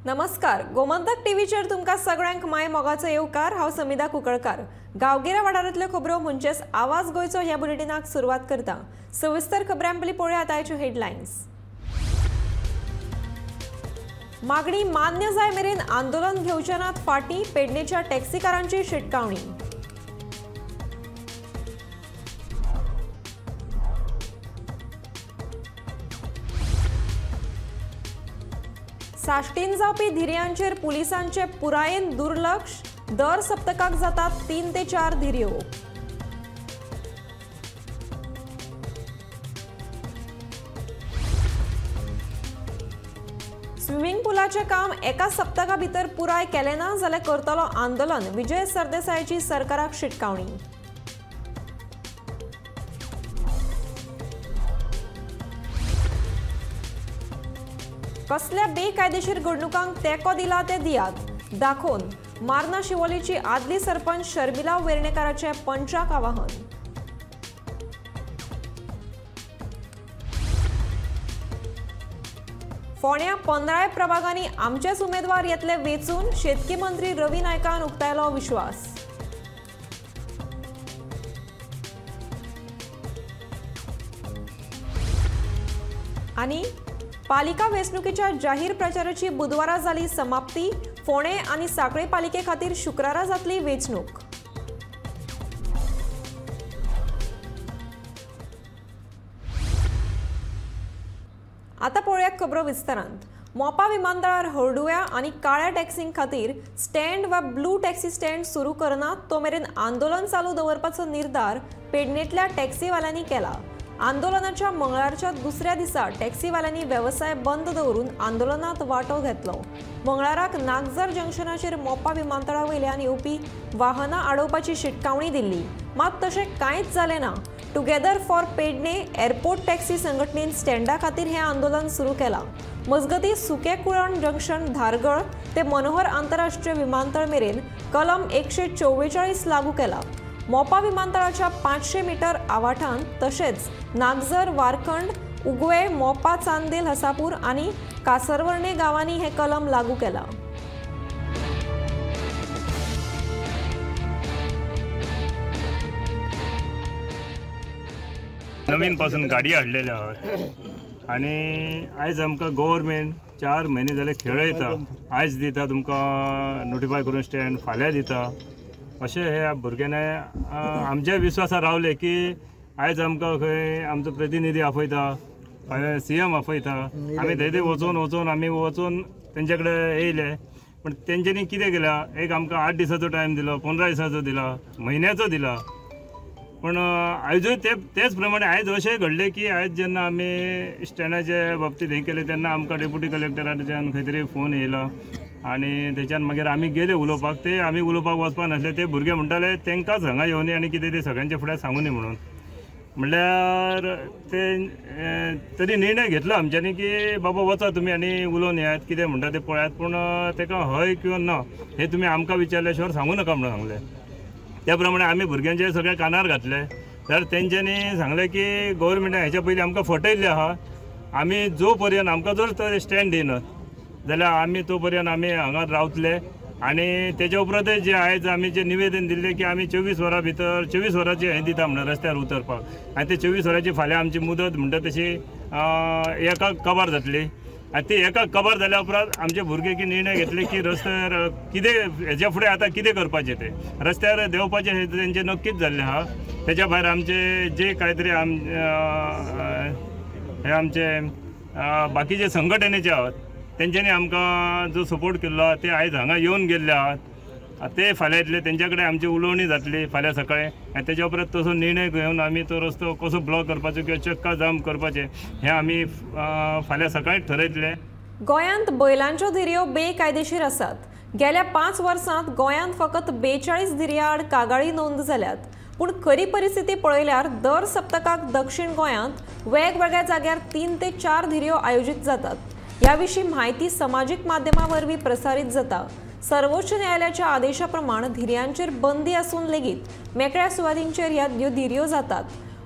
नमस्कार, गोमंतक टीव्हीचेर तुमकां सगळ्यांक my मोगाचो येवकार। हांव समिधा कुंकळकार। गांवगिऱ्या वाठारांतल्यो खबरो म्हणजेच आवाज गोंयचो ह्या बुलेटिनाक सुरवात करता। सविस्तर खबरां पयलीं पळोवया आतांच्यो हेडलायन्स। मागणी मान्य जाय मेरेन आंदोलन घेवचे नात फाटीं, पेडणेच्या टॅक्सीकारांची शिटकावणी। साश्टीन जावपी धिरयांचेर पुलिसांचे पुरायेन दुर्लक्ष, दर सप्तकाक जातात 3 ते 4 धिरयो। स्विमिंग पुलाचें काम एका सप्तका भितर पुराय केलें ना जाल्यार करतलो आंदोलन, विजय सरदेसायाची सरकाराक शिटकावणी। कसल्या बेकायदेशीर घडणुकांक तेंको दिला ते दियात दाखोवन, मार्ना शिवोलीची आदली सरपंच शर्मिला वेर्णेकाराचे पंचाक आवाहन। फोंड्या 15 प्रभागांनी आमचेच उमेदवार येतले वेंचून, शेतकी मंत्री रवी नायकान उक्तायलो विश्वास। आनी पालिका वेंचणुकेच्या जाहीर प्रचाराची बुधवारा जाली समाप्ती, फोंडें आनी सांखळे पालिके खातीर शुक्रारा जातली वेंचणूक। आतां पळोवया खबरो विस्तारांत। मोपा विमानतळार हळडुव्या आनी काळ्या टॅक्सीं खातीर स्टँड वा ब्लू टॅक्सी स्टँड सुरू करना तो मेरेन आंदोलन चालू दवरपाचो निर्धार पेडणेंतल्या टॅक्सीवाल्यांनी केला। आंदोलनाच्या मंगळारच्या दुसऱ्या दिसा टॅक्सीवाल्यांनी वेवसाय बंद दवरून आंदोलनात वांटो घेतलो। मंगळाराक नागझर जंक्शनाचेर मोपा विमानतळा वयल्यान येवपी वाहनां आडोवपाची शिटकावणी दिल्ली, मात तशें कांयच जालें ना। Together for Pedne airport taxi संघटनेन स्टँडा खातीर हें आंदोलन सुरू केलां। मजगतीं सुकेकुळण जंक्शन धारगळ ते मनोहर आंतरराष्ट्रीय विमानतळ मेरेन कलम 144 लागू केला। मोपा विमानतळाच्या 500 मीटर आवाठान तशेंच नागझर, वारखंड, उगवे, मोपा, चांदेल, हसापूर आनी कासरवर्णे गांवांनी हें कलम लागू केलां। नवीन पासून गाडी हाडलेल्या आहात आनी आयज आमकां गव्हर्मेंट 4 म्हयने जाले खेळयता, आयज दिता तुमकां नोटिफाय करून स्टँड, फाल्यां दिता। अशें हे भुरग्यांनी आमच्या विश्वासार रावले की आयज आमकां खंय आमचो प्रतिनिधी आपयता, फाल्यां सीएम आपयता, आमी थंय थंय वचून वचून आमी वचून तेंचे कडेन येयले। पूण तेंच्यांनी कितें केलां, एक आमकां 8 दिसाचो टायम दिलो, 15 दिसाचो दिला, म्हयन्याचो दिला। पूण आयजूय तेच प्रमाणे आयज अशें घडलें की आयज जेन्ना आमी स्टँडाचे बाबतींत हें केलें तेन्ना आमकां डेप्युटी कलेक्टराच्यान खंय तरी फोन येयलो आनी तेच्यान मागीर आमी गेले उलोवपाक। ते आमी उलोवपाक वचपा नासले, ते भुरगे म्हणटाले तांकांच हांगा येवनी आनी कितें ते सगळ्यांच्या फुड्यान सांगुनी म्हणून। म्हणल्यार ते तरी निर्णय घेतलो आमच्यांनी की बाबा वचा तुमी आनी उलोवन येयात, कितें म्हणटा तें पळयात, पूण ताका हय किंवा ना हें तुमी आमकां विचारल्या शिवाय सांगू नाका म्हणून सांगलें। त्या प्रमाणे आमी भुरग्यांचे सगळे कानार घातले जाल्यार तेंच्यांनी सांगलें की गव्हर्मेंटान हेच्या पयलीं आमकां फटयल्लें आहा, आमी जो पर्यंत आमकां जर स्टँड दिनात जाल्यार आमी तो पर्यंत आमी हांगा रावतले। आनी तेच्या उपरांतय जे आयज आमी जे निवेदन दिल्लें की आमी 24 वरां भितर 24 वरांचें हें दिता म्हणून रस्त्यार उतरपाक, आनी ते 24 वरांची फाल्यां आमची मुदत म्हणटा तशी एकाक कबार जातली। आनी ती एकाक कबार जाल्या उपरांत आमचे भुरगे की निर्णय घेतले की रस्त्यार कितें हेच्या फुडें आतां कितें करपाचें तें रस्त्यार देंवपाचें हें तेंचें नक्कीच जाल्लें आहा। तेच्या भायर आमचे जे कांय तरी हे आमचे बाकीचे संघटनेचे आहात तेंच्यांनी आमकां जो सपोर्ट केल्लो आहा ते आयज हांगा येवन गेल्ले आहात, ते फाल्यां येतले, तेंच्या कडेन आमची उलोवणी जातली फाल्यां सकाळीं आनी तेच्या उपरांत तसो निर्णय घेवन आमी तो रस्तो कसो ब्लॉक करपाचो किंवा चक्का जाम करपाचें हें आमी फाल्यां सकाळीं ठरयतले। गोंयांत बैलांच्यो धिरयो बेकायदेशीर आसात। गेल्या 5 वर्सांत गोंयांत फकत 42 धिरयां आड कागाळी नोंद जाल्यात, पूण खरी परिस्थिती पळयल्यार दर सप्तकाक दक्षिण गोंयांत वेगवेगळ्या जाग्यार 3 ते 4 धिरयो आयोजीत जातात। ह्या विशीं म्हायती समाजीक माध्यमां वरवीं प्रसारीत जाता। सर्वोच्च न्यायालयाच्या आदेशा प्रमाण धिरयांचेर बंदी आसून लेगीत मेकळ्या सुवातींचेर ह्यो धिरयो जातात।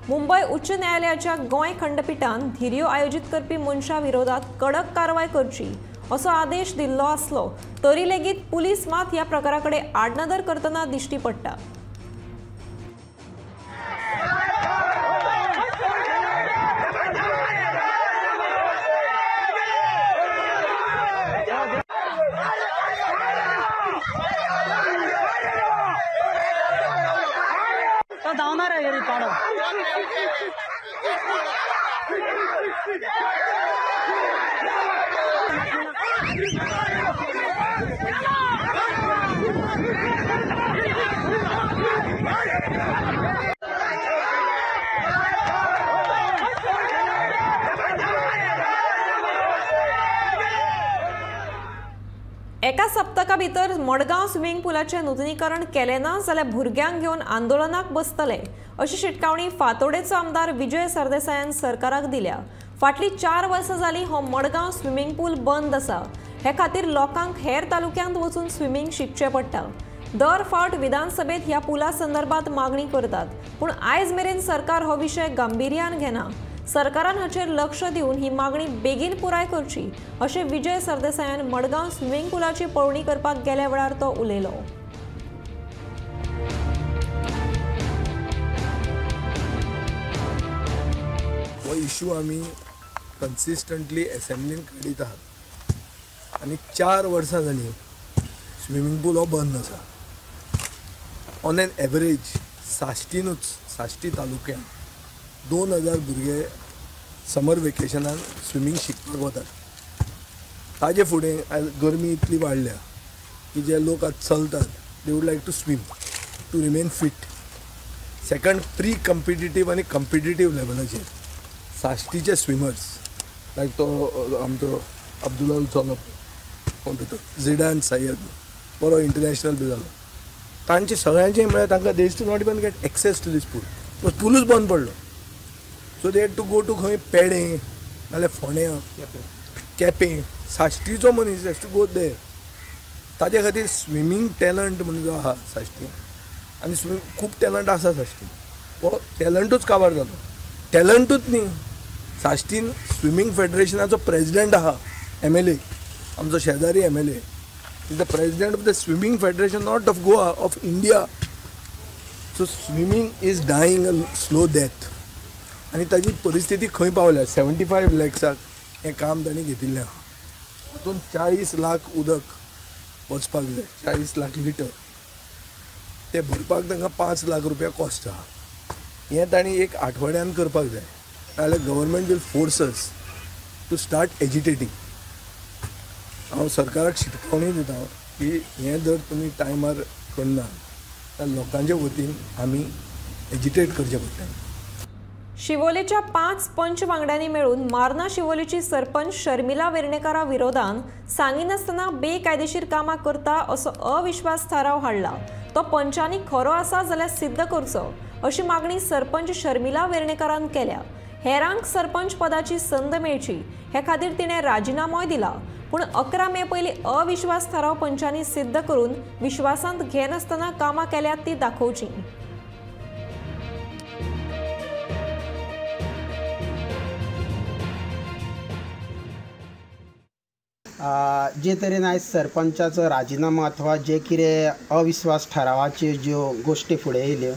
मुंबय उच्च न्यायालयाच्या गोंय खंडपीठान धिरयो आयोजीत करपी मनशां विरोधात कडक कारवाय करची असो आदेश दिल्लो आसलो तरी लेगीत पुलीस मात ह्या प्रकारा कडेन आडनदर करतना दिश्टी पडटा। एका सप्तका भितर मडगांव स्विमिंग पुलाचें नुतनीकरण केलें ना जाल्यार भुरग्यांक घेवन आंदोलनाक बसतले अशी शिटकावणी फातोडेचो आमदार विजय सरदेसायान सरकाराक दिल्या। फाटलीं 4 वर्सां जालीं हो मडगांव स्विमिंग पूल बंद आसा। हे खातीर लोकांक हेर तालुक्यांत वचून स्विमिंग शिकचें पडटा। दर फावट विधानसभेत ह्या पुला संदर्भात मागणी करतात, पूण आयज मेरेन सरकार हो विशय गांभिर्यान घेना। सरकारान हाचेर लक्ष दिवन ही मागणी बेगीन पुराय करची अशें विजय सरदेसायान मडगांव स्विमिंग पुलाची पळोवणी करपाक गेल्या वेळार तो उलयलो। हो इशू आमी कन्सिस्टंटली असेंब्लीन काडीत आहात आनी 4 वर्सां जालीं स्विमिंग पूल हो बंद आसा। ऑन एन एवरेज साश्टीनूच, साश्टी तालुक्यान 2000 भुरगे समर वेकेशनान स्विमींग शिकपाक वतात। ताजे फुडें आयज गरमी इतली वाडल्या की जे लोक आज चलतात they would like to swim to remain fit. Second, pre competitive आनी कम्पिटिटीव लेवलाचेर साश्टीचे स्विमर्स लायक तो आमचो अब्दुल्ला चलो कोण तो झिडान सय्यद बरो इंटरनॅशनल बी जालो, तांचे सगळ्यांचे म्हळ्यार तांकां they to not even get access to this pool. तो पुलूच बंद पडलो। So they had to go to खंय पेडें नाल्यार फोंड्यां केपें। साश्टीचो मनीस हेज टू गो there. ताजे खातीर स्विमींग टॅलंट म्हणून जो आहा साश्टी, आनी स्विमींग खूब टॅलंट आसा साश्टीन, हो टॅलंटूच काबार जालो। टॅलंटूच न्ही, साश्टीन स्विमींग फेडरेशनाचो प्रेजिडेंट आहा MLA, आमचो शेजारी MLA is the president of the swimming federation, not of Goa, of India. So swimming is dying a slow death. आनी ताजी परिस्थिती खंय पावल्या, 75 लॅक्साक हें काम तांणी घेतिल्लें आहा। तातूंत 40 लाख उदक वचपाक जाय, 40 लाख लिटर, ते भरपाक तांकां 5 लाख रुपया कॉस्ट आहा। हें तांणी एक आठवड्यान करपाक जाय, नाजाल्यार government will force us to start agitating. हांव सरकाराक शिटकावणी दिता की हें जर तुमी टायमार करना जाल्यार लोकांच्या वतीन आमी एजिटेट करचें पडटलें। शिवोलेच्या 5 पंच वांगड्यांनी मेळून मार्ना शिवोलेची सरपंच शर्मिला वेर्णेकारा विरोधान सांगिनासतना बेकायदेशीर कामां करता असो अविश्वास थाराव हाडला। तो पंचांनी खरो आसा जाल्यार सिद्ध करचो अशी मागणी सरपंच शर्मिला वेर्णेकारान केल्या। हेरांक सरपंच पदाची संद मेळची हे खातीर तिणें राजिनामोय दिला, पूण 11 मे पयलीं अविश्वास थाराव पंचांनी सिद्ध करून विश्वासांत घेनासतना कामां केल्यात ती दाखोवची। जे तरेन आयज सरपंचाचो राजिनामो अथवा जे कितें अविश्वास ठरावाच्यो ज्यो गोश्टी फुडें येयल्यो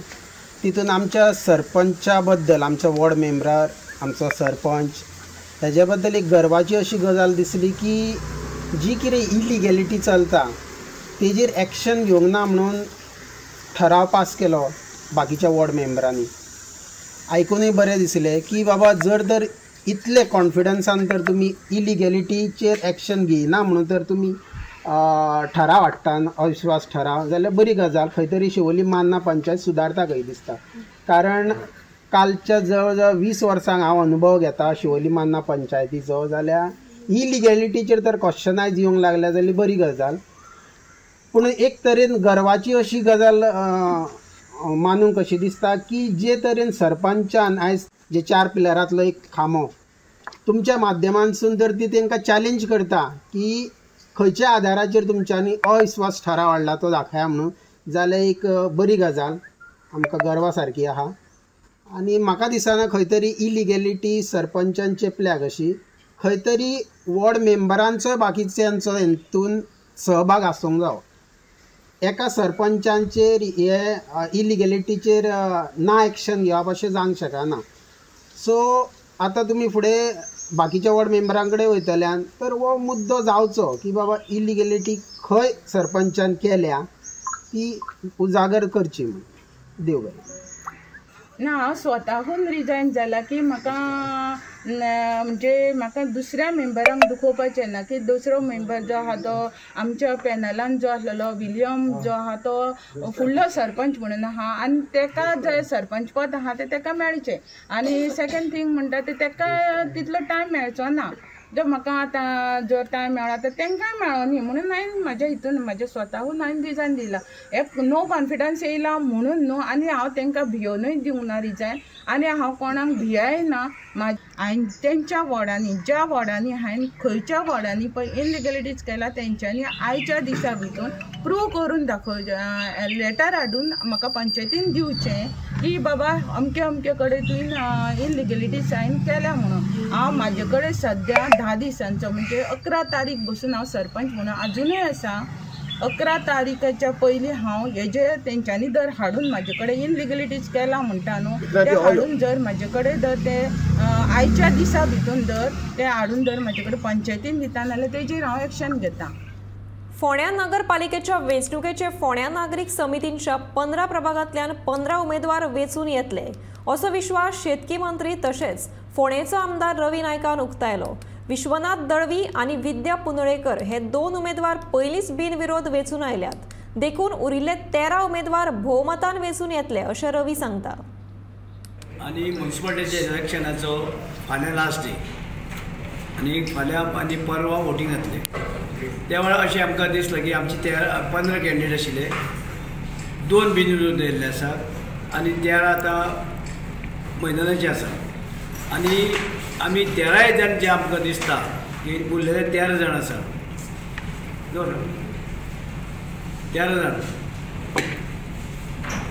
तितून आमच्या सरपंचा बद्दल, आमचो वॉर्ड मेंबर, आमचो सरपंच हेजे बद्दल एक गर्वाची अशी गजाल दिसली की जी कितें इलिगेलिटी चलता तेजेर एक्शन घेवंक ना म्हणून ठराव पास केलो बाकीच्या वॉर्ड मेंबरांनी। आयकुनूय बरें दिसलें की बाबा जर तर इतले कॉन्फिडन्सान तर तुमी इलिगेलिटीचेर एक्शन घेयना म्हणून तर तुमी ठराव हाडटा अविश्वास ठराव जाल्यार बरी गजाल। खंय तरी शिवोली मान्ना पंचायत सुदारता खंय दिसता, कारण कालच्या जवळ जवळ 20 वर्सांक हांव अनुभव घेता शिवोली मान्ना पंचायतीचो, जाल्यार इलिगेलिटीचेर तर क्वेश्चनायज येवंक लागल्या जाल्यार बरी गजाल। पूण एक तरेन गर्वाची अशी गजाल मानूंक कशी दिसता की जे तरेन सरपंचान आयज जे 4 पिलरांतलो एक खांबो तुमच्या माध्यमांतसून जर ती तांकां चॅलेंज करता की खंयच्या आदाराचेर तुमच्यांनी अविश्वास ठराव हाडला तो दाखया म्हणून, जाल्यार एक बरी गजाल आमकां गर्वा सारकी आहा। आनी म्हाका दिसना खंय तरी इलिगेलिटी सरपंचान चेपल्या कशी, खंय तरी वॉर्ड मेंबरांचोय बाकीच्यांचो हितून सहभाग आसूंक जावो. एका सरपंचांचेर हे इलिगेलिटीचेर ना एक्शन घेवप अशें जावंक शकना. सो आतां तुमी फुडें बाकीच्या वॉर्ड मेंबरां कडेन वयतल्यान तर हो मुद्दो जावचो की बाबा इलिगेलिटी खंय सरपंचान केल्या ती उजागर करची म्हूण. देव बरें. ना, हांव स्वताहून रिजायन जाला की म्हाका म्हणजे म्हाका दुसऱ्या मेंबरांक दुखोवपाचें ना की दुसरो मेंबर जो आहा तो आमच्या पॅनलान जो आसलेलो विलियम जो आहा तो फुडलो सरपंच म्हणून आहा आनी तेका जे सरपंच पद आहा तें तेका मेळचें. आनी सेकंड थींग म्हणटा तें तेका तितलो टायम मेळचो ना जो म्हाका आतां जो टायम मेळ्ळा तो तांकांय मेळो न्ही म्हणून हांवें म्हाज्या हितून म्हाज्या स्वताहून हांवें रिजायन दिलां. एक नो कॉन्फिडन्स येयला म्हणून न्हू, आनी हांव तांकां भियोनूय दिवंक ना रिजायन आनी हांव कोणाक भियाय ना. हांवें तेंच्या वॉर्डांनी ज्या वॉर्डांनी हांवें खंयच्या वॉर्डांनी पळय इनलिगलिटीज केला तेंच्यांनी आयच्या दिसा भितून प्रूव करून दाखोवचें, लेटर हाडून म्हाका पंचायतीन दिवचें की बाबा अमके अमके कडेन तुवें इनलिगलिटी सायन केल्या म्हणून. हांव म्हाजे कडेन सद्या 10 दिसांचो म्हणजे 11 तारीख बसून हांव सरपंच म्हणून आजुनूय आसा. 11 तारीखाच्या पयलीं हांव हेजे तेंच्यांनी जर हाडून म्हाजे कडेन इनलिगलिटीज केला म्हणटा न्हू ते हाडून जर म्हाजे कडेन जर ते आयच्या दिसा भितून जर ते हाडून जर म्हाजे कडेन पंचायतीन दिता नाल्यार तेजेर हांव एक्शन घेता. फोंड्या नगरपालिकेच्या वेंचणुकेचे फोंड्या नागरीक समितींच्या 15 प्रभागांतल्यान 15 उमेदवार वेंचून येतले असो विश्वास शेतकी मंत्री तशेंच फोंडेचो आमदार रवी नायकान उक्तायलो. विश्वनाथ दळवी आनी विद्या पुनळेकर हे 2 उमेदवार पयलींच बिनविरोध वेंचून आयल्यात, देखून उरिल्ले 13 उमेदवार भोवमतान वेंचून येतले अशें रवी सांगता. आनी म्युनिसिपालिटीच्या इलेक्शनाचो फाल्यां लास्ट डे आनी फाल्यां आनी परवा वोटींग जातलें. त्या वेळार अशें आमकां दिसलें की आमचे 15 कॅन्डिडेट आशिल्ले, 2 बिनविरोध येयल्ले आसा आनी 13 आतां मैदानाचे आसा. आनी आमी 13 जाण जे आमकां दिसता की उरलेले 13 जाण आसा, 13 जाण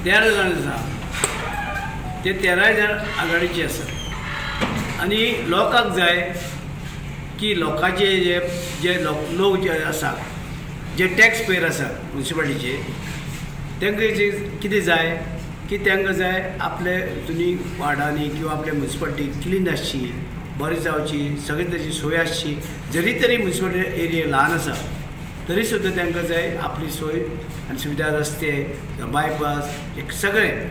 13 जाण आसा, ते 13 जाण आघाडीचे आसा. आनी लोकांक जाय की लोकांचे जे जे लोक जे आसा, जे टॅक्स पेयर आसा म्युनिसिपालिटीचे, तांकां जे कितें जाय की तांकां जाय आपले जुनी वार्डांनी किंवा आपल्या म्युनिसिपालिटी क्लीन आसची, बरी जावची, सगळे ताची सोय आसची. जरी तरी म्युनिसिपालिटी एरिया ल्हान आसा तरी सुद्दां तांकां जाय आपली सोय आनी सुविधा, रस्ते, बायपास, एक सगळें.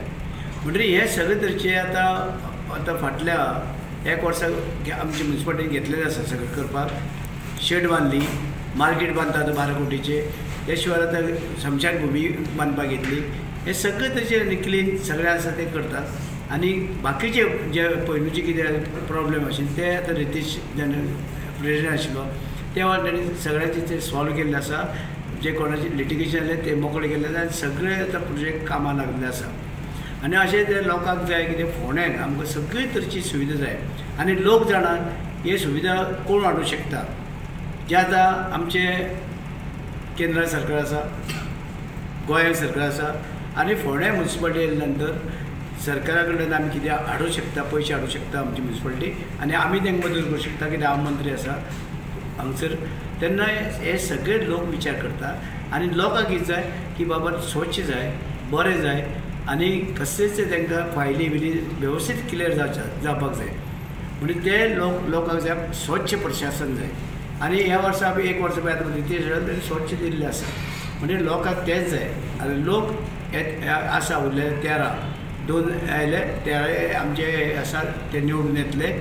म्हणटकीर हे सगळे तरेचे आतां आतां फाटल्या एक वर्सा आमची म्युनिसिपालिटीन घेतलेलें आसा सगळें करपाक. शेड बांदली, मार्केट बांदता आतां 12 कोटीचे, त्या शिवाय आतां स्मशान भुमी बांदपाक घेतली. हे सगळे तरेचे क्लीन सगळें आसा तें करतात. आनी बाकीचे जे पयलूचे कितें प्रोब्लेम आशिल्ले ते आतां रितेश जेन्ना प्रेजिडेंट आशिल्लो त्या वेळार ताणें सगळ्यांचे ते सॉल्व केल्ले आसा. जे कोणाचे लिटिगेशन जालें ते मोकळे केल्ले आसा आनी सगळे आतां प्रोजेक्ट कामाक लागले आसा. आनी अशें ते लोकांक जाय कितें फोंड्यान आमकां सगळी तरेची सुविधा जाय आनी लोक जाणात हे सुविधा कोण हाडूंक शकता. जे आतां आमचे केंद्र सरकार आसा, गोंय सरकार आसा आनी फोंड्या म्युनिसिपालिटी येयल्या नंतर सरकारा कडल्यान आमी कितें हाडूंक शकता, पयशे हाडूंक शकता आमची म्युनिसिपालिटी आनी आमी तांकां मदत करूंक शकता कित्याक हांव मंत्री आसा हांगसर. तेन्ना हे सगळे लोक विचार करता आनी लोकांक कितें जाय की बाबा स्वच्छ जाय, बरें जाय आनी कसलेच तांकां फायली बिली वेवस्थीत क्लियर जावपाक जाय. म्हणजे ते लोकांक जाय स्वच्छ प्रशासन जाय. आनी ह्या वर्सा आमी एक वर्सा पळय आतां रितेश ताणें स्वच्छ दिल्लें आसा, म्हणजे लोकांक तेंच जाय. आनी लोक आसा उरले 13, 2 आयले 13 आमचे आसा ते निवडून येतले.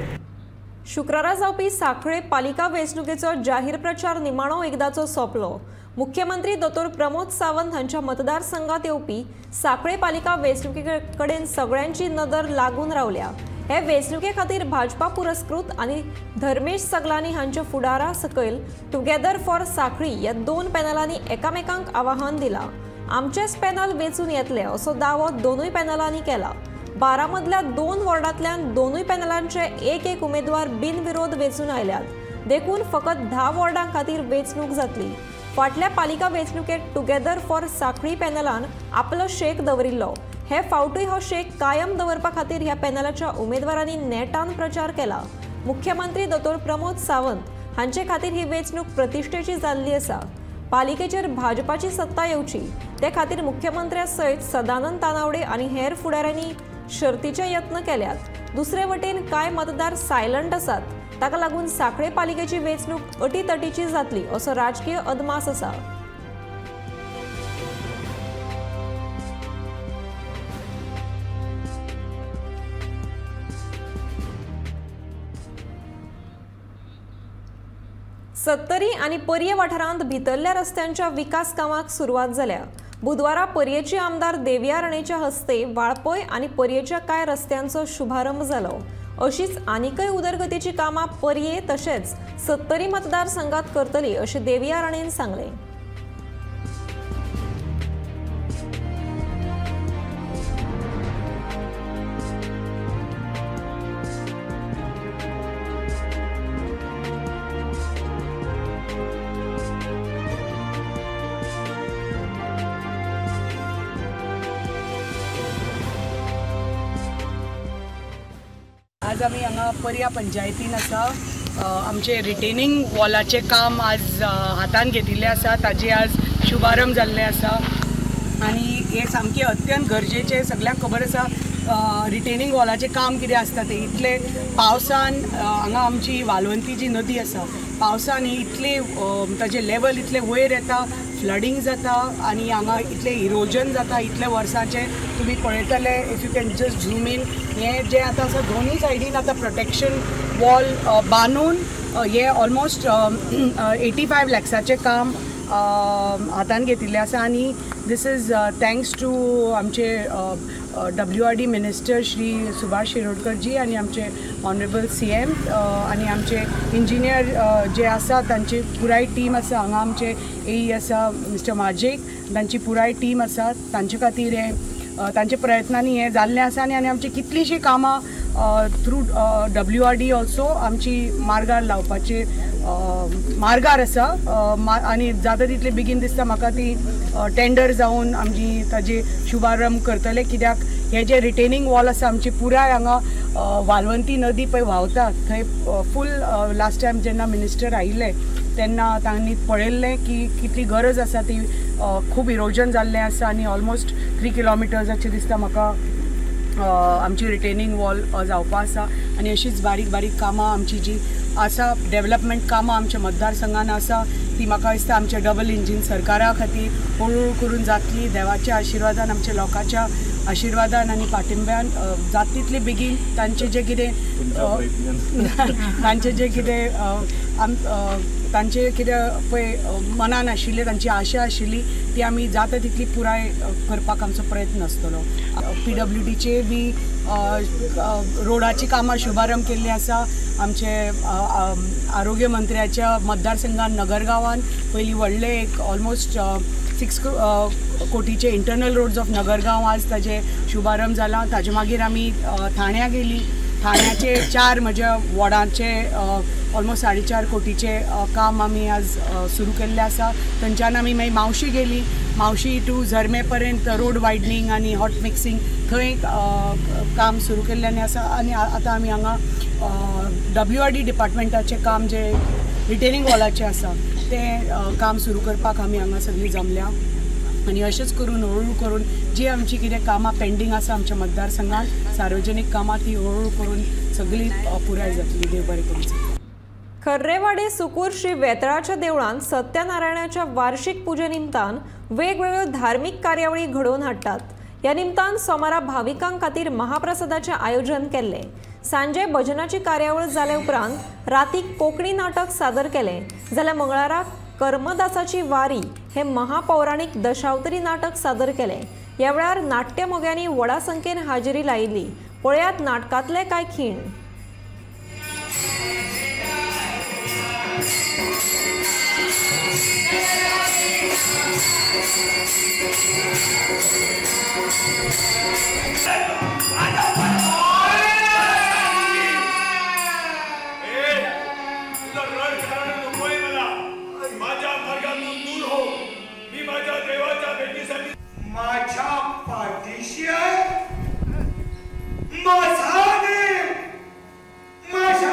शुक्रारा जावपी सांखळे पालिका वेंचणुकेचो जाहीर प्रचार निमाणो एकदाचो सोंपलो. मुख्यमंत्री दोतोर प्रमोद सावंत हांच्या मतदारसंघात येवपी सांखळे पालिका वेंचणुके कडेन सगळ्यांची नदर लागून रावल्या. हे वेंचणुके खातीर भाजपा पुरस्कृत आनी धर्मेश सगलानी हांच्या फुडारा सकयल टुगेदर फॉर सांखळी ह्या 2 पॅनलांनी एकामेकांक आवाहन दिलां. आमचेच पॅनल वेंचून येतले असो दावो दोनूय पॅनलांनी केला. 12 मदल्या 2 वॉर्डांतल्यान दोनूय पॅनलांचे एक एक उमेदवार बिनविरोध वेंचून आयल्यात, देखून फकत 10 वॉर्डां खातीर वेंचणूक जातली. फाटल्या पालिका वेंचणुकेत टुगेदर फॉर सांखळी पॅनलान आपलो शेक दवरिल्लो. हे फावटूय हो शेक कायम दवरपा खातीर ह्या पॅनलाच्या उमेदवारांनी नेटान प्रचार केला. मुख्यमंत्री दोतोर प्रमोद सावंत हांचे खातीर ही वेंचणूक प्रतिश्ठेची जाल्ली आसा. पालिकेचेर भाजपाची सत्ता येवची ते खातीर मुख्यमंत्र्या सयत सदानंद तानावडे आनी हेर फुडाऱ्यांनी शर्तीचे यत्न केल्यात. दुसरे वटेन कांय मतदार सायलंट आसात, ताका लागून सांखळे पालिकेची वेंचणूक अटीतटीची जातली असो राजकीय अदमास आसा. सत्तरी आनी पर्ये वाठारांत भितरल्या रस्त्यांच्या विकास कामाक सुरवात जाल्या. बुधवारा पर्येची आमदार देविया राणेच्या हस्ते वाळपय आनी पर्येच्या कांय रस्त्यांचो शुभारंभ जालो. अशीच आनीकय उदरगतीची कामां पर्ये तशेंच सत्तरी मतदारसंघात करतली अशें देविया राणेन सांगलें. आज आमी हांगा पर्या पंचायतीन आसा. आमचे रिटेनिंग वॉलाचें काम आज हातान घेतिल्लें आसा, ताजे आज शुभारंभ जाल्लें आसा आनी हें सामकें अत्यंत गरजेचें. सगल्यांक खबर आसा रिटेनिंग वॉलाचें काम कितें आसता तें. इतलें पावसान हांगा आमची वालवंती जी नदी आसा, पावसान ही इतली ताजें लेवल इतलें वयर येता, फ्लडींग जाता आनी हांगा इतलें इरोजन जाता. इतल्या वर्सांचें तुमी पळयतले, if you can just zoom in, हें जें आतां आसा दोनूय सायडीन आतां प्रोटेक्शन वॉल बांदून हें ऑलमोस्ट 85 लॅक्साचें काम हातान घेतिल्लें आसा. आनी this is thanks to आमचे WRD minister Shri Subhash Shirodkar ji आनी आमचे ऑनरेबल CM आनी आमचे इंजिनियर जे आसा तांची पुराय टीम आसा. हांगा आमचे AE आसा मिस्टर माजेक, तांची पुराय टीम आसा. तांचे खातीर हें तांच्या प्रयत्नांनी हें जाल्लें आसा. आनी आमची कितलींशीं कामां थ्रू WRD also आमची मार्गार लावपाचे मार्गार आसा. आनी जाता तितले बेगीन दिसता म्हाका ती टेंडर जावन आमची ताजे शुभारंभ करतले. कित्याक हे जे रिटेनिंग वॉल आसा आमची पुराय हांगा वालवंती नदी पळय व्हांवता थंय फूल लास्ट टायम जेन्ना मिनिस्टर आयिल्ले तेन्ना तांणी पळयल्लें की कितली गरज आसा ती. खूब इरोजन जाल्लें आसा आनी ऑलमोस्ट 3 किलोमिटर्साचें दिसता म्हाका आमची रिटेनिंग वॉल जावपा आसा. आनी अशीच बारीक बारीक कामां आमची जी आसा डेवलपमेंट कामां आमच्या मतदारसंघान आसा ती म्हाका दिसता आमच्या डबल इंजीन सरकारा खातीर हळूहळू करून जातली. देवाच्या आशिर्वादान, आमच्या लोकांच्या आशिर्वादान आनी पाठिंब्यान जाता तितले बेगीन तांचे जे कितें तांचे कितें पळय मनान आशिल्लें, तांची आशा आशिल्ली ती आमी जाता तितली पुराय करपाक आमचो प्रयत्न आसतलो. PWDचे बी रोडाची कामां शुभारंभ केल्ली आसा. आमचे आरोग्य मंत्र्याच्या मतदारसंघान नगरगांवान पयलीं व्हडलें एक ऑलमोस्ट 6 कोटीचे इंटरनल रोड्स ऑफ नगरगांव आज ताजें शुभारंभ जाला. ताजे मागीर आमी ठाण्या गेली. ठाण्याचे 4 म्हज्या वॉर्डांचे ऑलमोस्ट 4.5 कोटीचे काम आमी आज सुरू केल्लें आसा. थंयच्यान आमी मागीर मावशी गेली. मावशी टू झर्मे पर्यंत रोड वायडनींग आनी हॉट मिक्सिंग थंय काम सुरू केल्लें आसा. आनी आतां आमी हांगा WRD डिपार्टमेंटाचें काम जें रिटेनिंग वॉलाचें आसा तें काम सुरू करपाक आमी हांगा सगळीं जमल्या. आनी अशेंच करून हळूहळू करून जी आमची कितें कामां पेंडींग आसा आमच्या मतदारसंघात सार्वजनीक कामां ती हळूहळू करून सगळीं पुराय जातली. देव बरें करूं. खर्रेवाडे सुकूर श्री वेतळाच्या देवळांत सत्यनारायणाच्या वार्षिक पुजे निमतान वेगवेगळ्यो धार्मिक कार्यावळी घडोवन हाडटात. ह्या निमतान सोमारा भाविकां खातीर महाप्रसादाचें आयोजन केल्लें. सांजे भजनाची कार्यावळ जाले उपरांत राती कोंकणी नाटक सादर केलें. जाल्यार मंगळारा कर्मदासाची वारी हे महापौराणीक दशावतारी नाटक सादर केलें. ह्या वेळार नाट्यमोग्यांनी व्हडा संख्येन हाजेरी लायिल्ली. पळयात नाटकांतले कांय खीण. माझ्या पाठीशी आहे माझा देव, माझ्या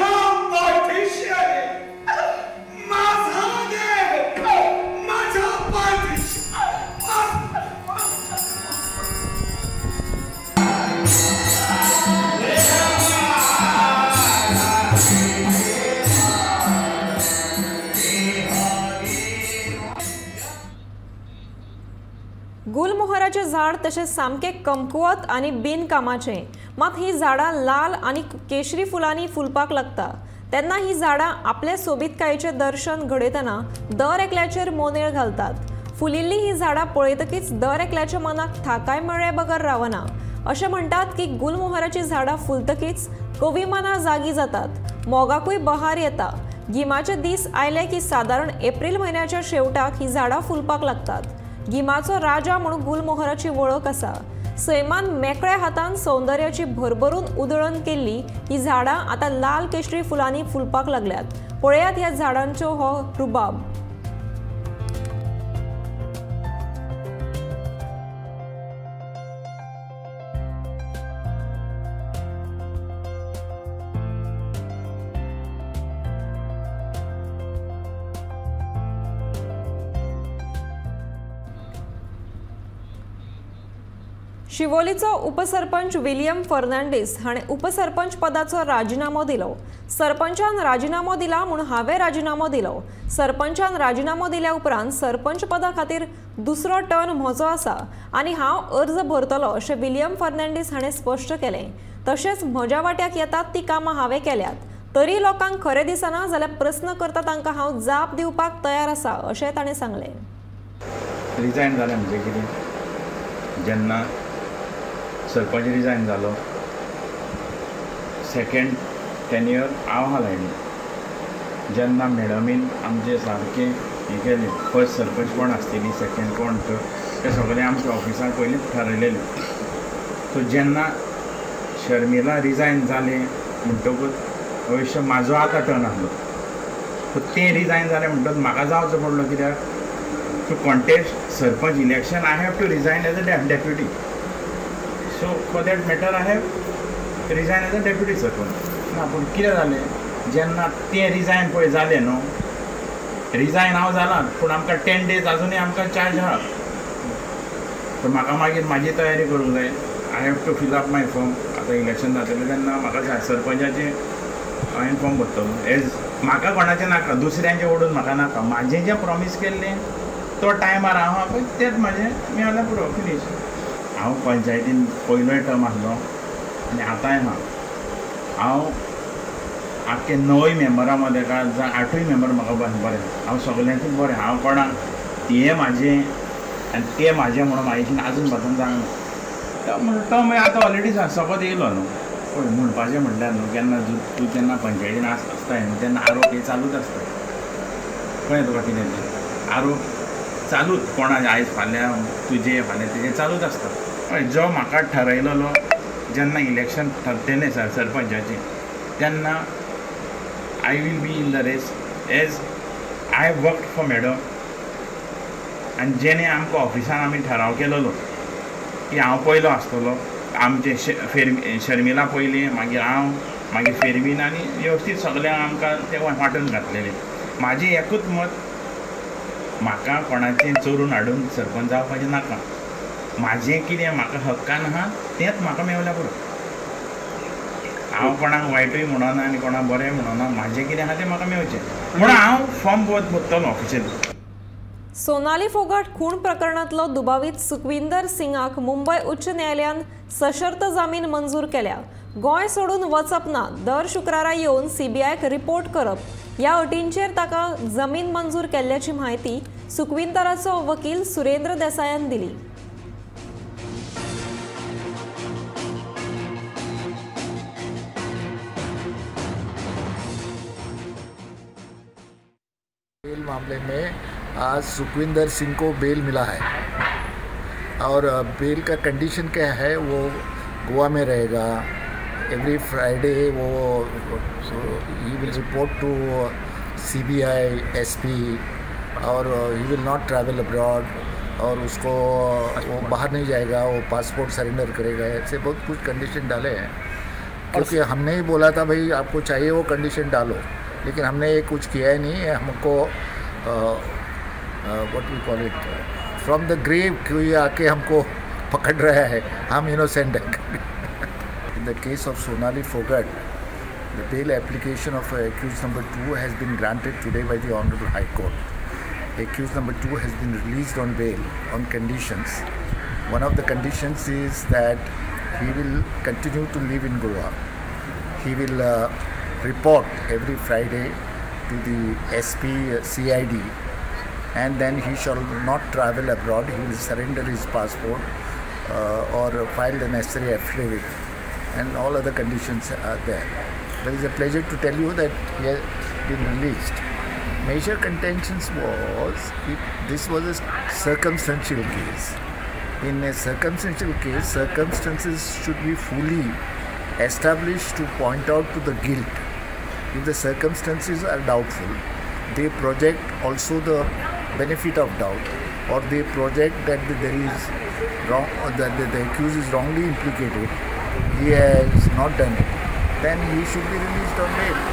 गुलमोहराचें झाड तशें सामकें कमकुवत आनी बिनकामाचें, मात ही झाडां लाल आनी केशरी फुलांनी फुलपाक लागता तेन्ना ही झाडां आपले सोबीतकायेचें दर्शन घडयतना दर एकल्याचेर मोनेळ घालतात। फुलिल्ली ही झाडां पळयतकीच दर एकल्याच्या मनाक थाकाय मेळ्ळे बगर रावना। अशें म्हणटात की गुलमोहराची झाडां फुलतकीच कवी मनां जागी जातात, मोगाकूय बहार येता। गिमाचे दीस आयले की सादारण एप्रिल म्हयन्याच्या शेवटाक ही झाडां फुलपाक लागतात। गिमाचो राजा म्हणून गुलमोहराची वळख आसा। सैमान मेकळ्या हातान सौंदर्याची भरभरून उधळण केल्ली ही झाडां आतां लाल केशरी फुलांनी फुलपाक लागल्यात। पळयात ह्या झाडांचो हो रुबाब। शिवोलीचो उपसरपंच विलियम फर्नांडीस हाणें उपसरपंच पदाचो राजिनामो दिलो। सरपंचान राजिनामो दिला म्हूण हांवें राजिनामो दिलो। सरपंचान राजिनामो दिल्या उपरांत सरपंच पदा खातीर दुसरो टर्न म्हजो आसा आनी हांव अर्ज भरतलो अशें विलियम फर्नांडीस हाणें स्पश्ट केलें। तशेंच म्हज्या वाट्याक येतात ती कामां हांवें केल्यात, तरी लोकांक खरें दिसना जाल्यार प्रस्न करता तांकां हांव जाप दिवपाक तयार आसा अशें ताणें सांगलें। रिजायन जालें म्हणजे कितें, जेन्ना सरपंच रिजायन जालो सेकेंड टेन्युअर हांव आहा लायनी, जेन्ना मॅडमीन आमचें सारकें हें केलें, फर्स्ट सरपंच कोण आसतली सेकेंड कोण तें सगळें आमच्या ऑफिसान पयलींच थारयलेलें। सो जेन्ना शर्मिला रिजायन जालें म्हणटकूच अवश्य म्हाजो आतां टर्न आसलो, सो तें रिजायन जालें म्हणटकच म्हाका जावचो पडलो, कित्याक to contest sarpanch election I have to resign as a deputy. So for that matter I have resign as a deputy sarpanch. ना पूण कितें जालें जेन्ना तें रिजायन पळय जालें न्हू, रिजायन हांव जालां पूण आमकां 10 डेज आजुनूय आमकां चार्ज आहा। पूण म्हाका मागीर म्हाजी तयारी करूंक जाय, I have to fill up my form. आतां इलेक्शन जातलें तेन्ना म्हाका सरपंचाचें हांवें फॉर्म भरतलो एज म्हाका कोणाचें नाका, दुसऱ्यांचें ओडून म्हाका नाका, म्हाजें जें प्रोमीस केल्लें तो टायमार हांव पळय तेंच म्हाजें मेळ्ळें पुरो फिनीश। हांव पंचायतीन पयलोय टर्म आसलो आनी आतांय आहा। हांव आख्खे 9 मेंबरां मदें काय जावं 8 मेंबर म्हाका बरें, हांव सगल्यांकूच बरें, हांव कोणाक हें म्हाजें आनी तें म्हाजें म्हणून म्हाजेशीन आजून पासून जावंक ना। टर्म आतां ऑलरेडी सोंपत येयलो न्हू, पळय म्हणपाचें म्हणल्यार न्हू केन्ना तूं जेन्ना पंचायतीन आसताय न्हू तेन्ना आरोप हे चालूच आसता, कळ्ळें तुका कितें तें, आरोप चालूच कोणा आयज फाल्यां तुजें फाल्यां तुजें चालूच आसता। जो म्हाका ठरयलेलो जेन्ना इलेक्शन ठरतलें सरपंचाचें तेन्ना I will be in the race as I work for madam. आनी जेणे आमकां ऑफिसान आमी ठराव केलेलो की हांव पयलो आसतलो, आमचें शर्मिला पयलीं, मागीर हांव, मागीर फेरवीन, आनी वेवस्थीत सगळ्यांक आमकां तें वांटून घातलेलें। म्हाजें एकूच मत, म्हाका कोणाचें चोरून हाडून सरपंच जावपाचें नाका, म्हाजें कितें म्हाका हक्कान आहा तेंच म्हाका मेवल्यार पुरो। हांव कोणाक वायटूय म्हणना आनी कोणाक बरेंय म्हणना, म्हाजें कितें आहा तें म्हाका मेवचें म्हणून हांव फॉर्म भरतलो ऑफिशियली। सोनाली फोगाट खून प्रकरणांतलो दुबावीत सुखविंदर सिंगाक मुंबय उच्च न्यायालयान सशर्त जामीन मंजूर केल्या। गोंय सोडून वचप ना, दर शुक्रारा येवन सीबीआयक रिपोर्ट करप ह्या अटींचेर ताका जमीन मंजूर केल्ल्याची म्हायती सुखविंदराचो वकील सुरेंद्र देसायान दिली। बेल मामले में आज सुखविंदर सिंह को बेल मिला है और बेल का कंडीशन क्या है, वो गोवा में रहेगा, एवरी फ्राइडे वो he will report to CBI SP Aur he will not travel abroad और उसको वो बाहर नहीं जाएगा, वो पासपोर्ट सरेंडर करेगा, ऐसे बहुत कुछ कंडीशन डाले हैं। क्योंकि हमने ही बोला था भाई आपको चाहिए वो कंडीशन डालो, लेकिन हमने ये कुछ किया ही नहीं है। हमको what we call it from the grave कोई आके हमको पकड़ रहा है, हम इनोसेंट हैं। In the case of Sonali Phogat, the bail application of accused number 2 has been granted today by the Honorable High Court. Accused number 2 has been released on bail on conditions. One of the conditions is that he will continue to live in Goa. He will report every Friday to the SP CID, and then he shall not travel abroad. He will surrender his passport or file the necessary affidavit, and all other conditions are there. But it's a pleasure to tell you that he has been released. Major contentions was this was a circumstantial case. In a circumstantial case, circumstances should be fully established to point out to the guilt. If the circumstances are doubtful, they project also the benefit of doubt, or they project that there is wrong, or that the accused is wrongly implicated, he has not done it, then he should be released on bail.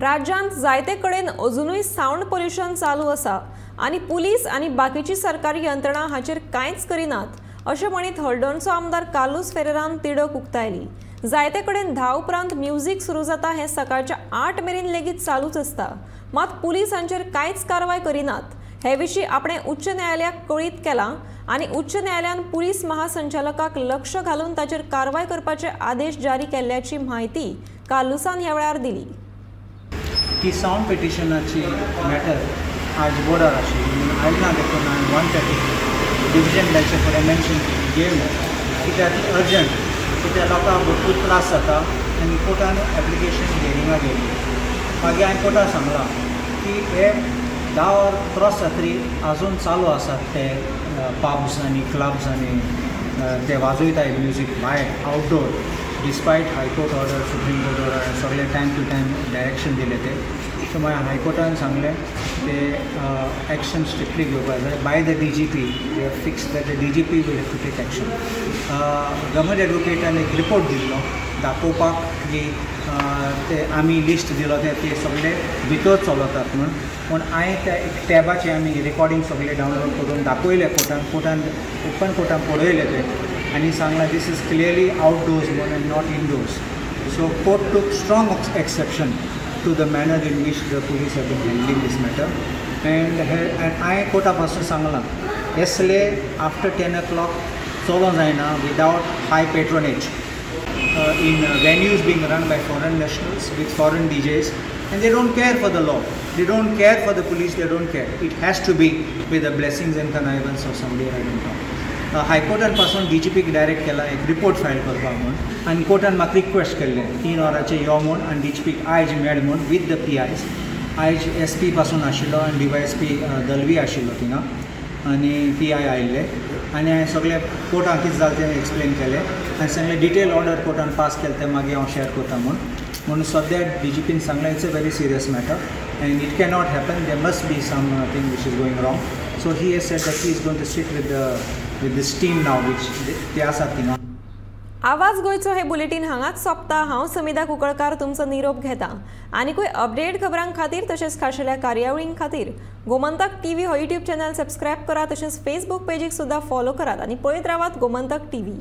राज्यांत जायते कडेन अजुनूय sound pollution चालू आसा आनी police आनी बाकीची सरकारी यंत्रणा हाचेर कांयच करिनात अशें म्हणीत हळदोणचो आमदार कार्लुस फेरेरान तिडक उक्तायली. जायते कडेन 10 उपरांत म्युझिक सुरू जाता हें सकाळच्या 8 मेरेन लेगीत चालूच आसता, मात पुलीस हांचेर कांयच कारवाय करिनात. हे विशीं आपणें उच्च न्यायालयाक कळीत केलां आनी उच्च न्यायालयान पुलीस महासंचालकाक लक्ष घालून ताचेर कारवाय करपाचे आदेश जारी केल्ल्याची म्हायती कार्लुसान ह्या वेळार दिली. की सावंड पिटिशनाची मॅटर आज बोर्डार आशिल्ली म्हणून आयज ना देखून हांवें 1:30 डिविजन बेंचा फुडें मेन्शन केलें कित्याक अर्जंट, कित्याक लोकांक भरपूर त्रास जाता आनी कोर्टान एप्लिकेशन हियरिंगाक गेली. मागीर हांवें कोर्टाक सांगलां की हे 10 वर क्रॉस जातरी आजून चालू आसात ते पब्स आनी क्लब्स आनी ते वाजयताय म्युजीक भायर outdoor, despite high court order, supreme court order सगळे टायम टू टायम डायरेक्शन दिले ते. सो मागीर हायकोर्टान सांगलें ते एक्शन स्ट्रिक्टली घेवपाक जाय by the D G P. They have fix that the D G P will have to take action. Government एडवोकेटान एक report दिल्लो दाखोवपाक की ते आमी लिस्ट दिलो ते सगळे भितर चलतात म्हूण, पूण हांवें त्या एक टॅबाचे आमी रिकॉर्डिंग सगळे डावनलोड करून दाखयले कोर्टान, कोर्टान ओपन कोर्टान पळयले ते आनी सांगलां this is clearly outdoors म्हूण and not indoors. So court took strong exception to the manner in which the police have been handling this matter. And हांवें कोर्टा पासून सांगलां असले आफ्टर 10 o'clock चलोवंक जायना without high patronage in venues being run by foreign nationals with foreign DJs, and they don't care for the law, they don't care for the police, they don't care. It has to be with the blessings and connivance of somebody right on top. हायकोर्टान पासून D G पीक direct केला एक report file करपाक म्हूण, आनी कोर्टान म्हाका request केल्लें 3 वरांचेर यो म्हूण आनी डी जी पीक आयज मेळ म्हूण विथ the P आयज. आयज एस पी पासून आशिल्लो आनी D Y S P Dalvi आशिल्लो थिंगा आनी पी I आयिल्ले आनी हांवें सगळें कोर्टान कितें जालें तें एक्सप्लेन केलें आनी सगळें डिटेल ऑर्डर कोर्टान पास केलें तें मागीर हांव शेअर करता म्हूण. म्हणून सद्या डी जी पीन सांगलें it's a very serious matter and it cannot happen, there must be something which is going wrong. So he has said that he is going to sit with with this team now which ते आसात थिंगा. आवाज गोंयचो हे bulletin हांगाच सोंपता. हांव समिधा कुंकळकार तुमचो निरोप घेता. आनीकूय अपडेट खबरां खातीर तशेंच खाशेल्या कार्यावळीं खातीर गोमंतक टीव्ही हो यूट्यूब चॅनल सबस्क्रायब करात, तशेंच फेसबूक पेजीक सुद्दां फॉलो करात आनी पळयत रावात गोमंतक टीव्ही.